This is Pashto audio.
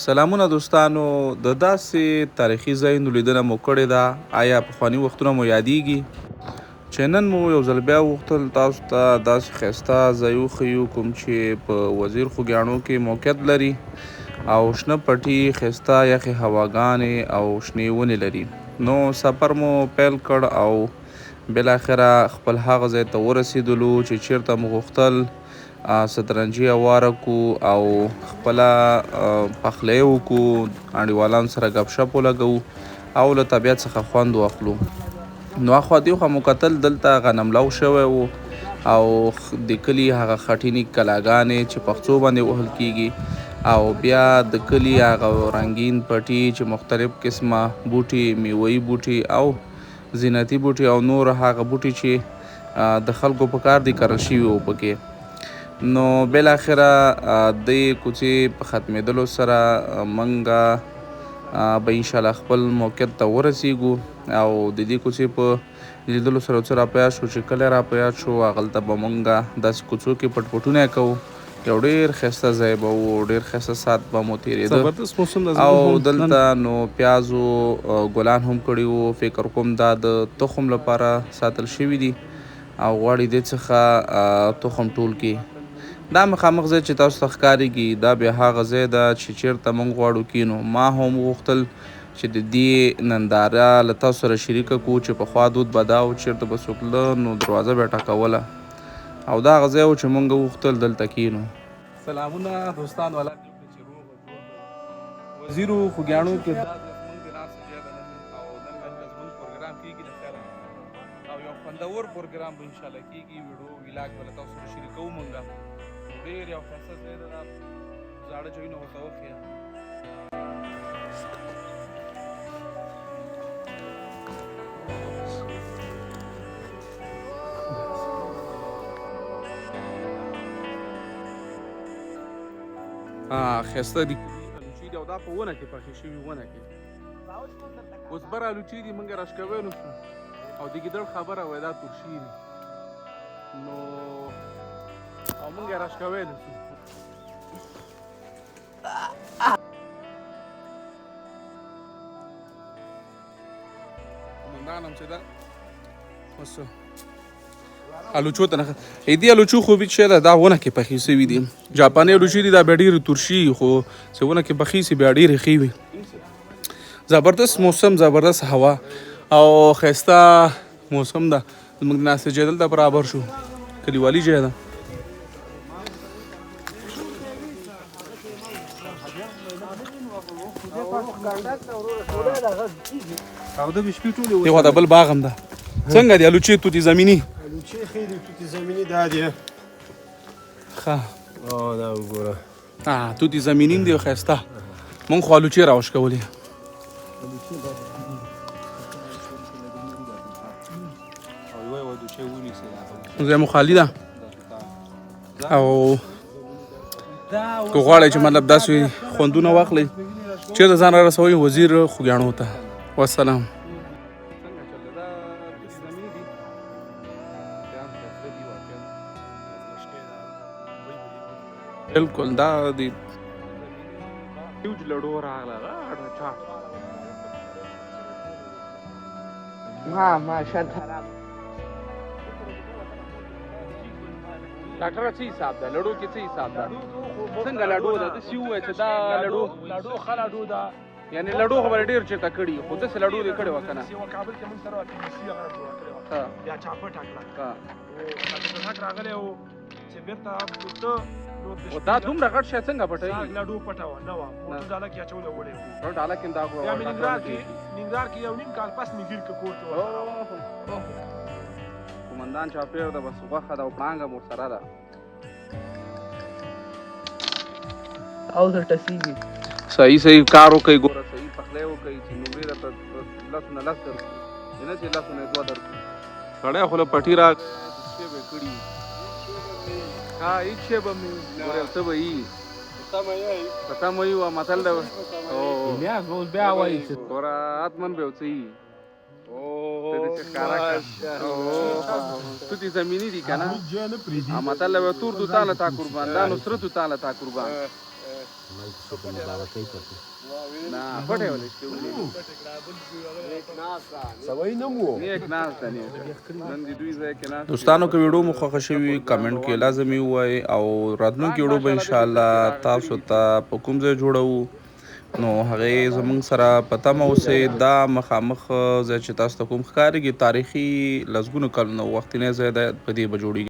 سلامونه دوستانو، د داسې تاریخي ځایونو لیدنه مو کړې ده؟ آیا پخواني وختونه مو یادیږي؟ چې نن مو یو ځل بیا وغوښتل تاسو ته داسې ښایسته ځای وښیو کوم چې په وزیر خوږیاڼو کې موقعیت لري او شنه پټي، ښایسته یخې هواګانې او شنې ونې لري. نو سفر مو پیل کړ او بالاخره خپل هغه ځای ته ورسېدلو چې چیرته مو غوښتل سترنجي اواره کو او خپله پخلی وکړو، انډیوالانو سره ګپ شپ ولګوو او له طبیعت څخه خوند واخلو. نو اخوا دیخوا مو کتل، دلته غنم لو شوی و او د کلي هغه خټینې کلاګانې چې پخڅو باندې وهل کیږي او بیا د کلي هغه رنګین پټي چې مختلف قسمه بوټي، میوهيي بوټي او زینتي بوټي او نور هغه بوټي چې د خلکو په کار دي کرل شوي وو پکې. نو بالاخره د کوڅې په ختمېدلو سره مونږه به انشاءالله خپل موقعیت ته ورسیږو او د دې کوڅې په لیدلو سره څه را په یاد شو چې کلی را په یاد شو. هغلته به مونږه داسې کوڅو کې پټ پټونه کوو، یو ډېر ښایسته ځای به و، ډېر ښایسته ساعت به مو تېرېده. زبردست موسم ده. او دلته نو پیازو ګلان هم کړي وو. فکر کوم دا د تخم لپاره ساتل شوي دي او غواړي دې څخه تخم ټول کړي. دا مخامخ ځای چې تاسو ته ښکارېږي دا بیا هغه ځای ده چې چېرته موږ غواړو کینو. ما هم غوښتل چې د دې ننداره له تاسو سره شریکه کړو چې پخوا دود به دا و چېرته به څوک تله نو دروازه به یې ټکوله او دا هغه ځای و چې موږ غوښتل دلته کینو. سلامونه دوستانو، الله دې وکړي چې روغ او جوړ وي. وزیرو خوږیاڼو کې دا زموږ د ناستې ځای ده نن، او نن دلته زموږ پروګرام کېږي د خیره او یو خوندور پروګرام به انشاءالله کېږي. ویډیو ویلاګ به له تاسو سره شریکوو. موږ ډېر یو ښایسته ځای ده، دا زاړه ځایونه ورته وښیه. ښایسته دي الوچې دي او دا په ونه کې پخې شوي، ونه کې اوس بر الوچې دي، موږ راشکوی نه شو. او د ګیدړ خبره وای دا ترشي دي نو او موږ یې راشکوی نه شو. قومندان هم چې ده اوس الوچو ته نه دي. الوچو خو به چې ده دا ونه کې پخې سوي دي، جاپاني الوچې دي، دا بیا ډېرې ترشي خو چې ونه کې پخې سي بیا ډېرې ښې وي. زبردست موسم، زبردست هوا او ښایسته موسم ده. زموږ د ناستې ځای دلته برابر شو، کلیوالي ځای ده. دیخوا د بل باغ هم ده. څنګه دي الوچې توتي زمیني؟ الوچې ښې دي، توتي زمیني دا دي. ښه دا وګوره، توتي زمیني هم دي ښایسته. موږ خو الوچې راوشکولې. ځای مو خالي ده او که غواړئ چې مطلب داسې خوندونه واخلئ چېرته ځان را رسوئ وزیر خوږیاڼو ته. والسلام. بالکل دا دی یوج لړو راغله غاټه چاټ. ما ما شد خراب. ډاکټر څه حساب ده لړو کې؟ څه حساب ده؟ څنګه لړو ده؟ داسې ووایه چې دا لړو لړو ښه لړو ده، یعنې لړو خو به ډېر چېرته کړي خو داسې لړو دې کړې وه که نه؟ کابل کې موږ سره پي سي هغه جوړه کړې وه بیا چاپټه کړه او راغلی و چې بېرته ته. او دا دومره غټ شی څنګه پټوي؟ لډو پټه وه نه وه، موټر ډاله کې اچولی وړی و. ډاله کې دا بیا مې ننګرهار کې یو نیم کال پس مې ګیر که کور کې ورسره. قومندان چاپېر ده، بس غوښه ده او پړانګه مو ورسره ده او زه ټسیږي. صحیح صحیح کار وکړئ، ګوره صحیح پخلی وکړئ چې نمرې درته لسو نه لس درکړو، نه چې لسو نه دوه درکړو. سړی خو له پټي راغی چې به یې کړي. ها هېڅ شی به مې ګوره یو څه به یي په تمه یو متل ده. الیاس به اوس بیا وایي چې ګوره حتما به یو څه یي. ته داسې ښکاره کړه توتي زمیني دي که نه؟ متل به تور توتانه تا قربان، دا نو سره توتانه تا قربان. نه پټه ولې شته؟ سوي نم وو. نیک ناست ده، نیک نن د دوی ځای کې ناست. دوستانو، که ویډیو مو خوښه شوي، کمنټ کې لازمي ووایئ، او راتلونکي ویډیو به انشاءالله تاسو ته په کوم ځای جوړوو، نو هغې زمونږ سره په تمه اوسئ. دا مخامخ ځای چې تاسو ته کوم ښکارېږي، تاریخي لسګونو کلونو وختینی ځای دی، په دې به جوړېږي.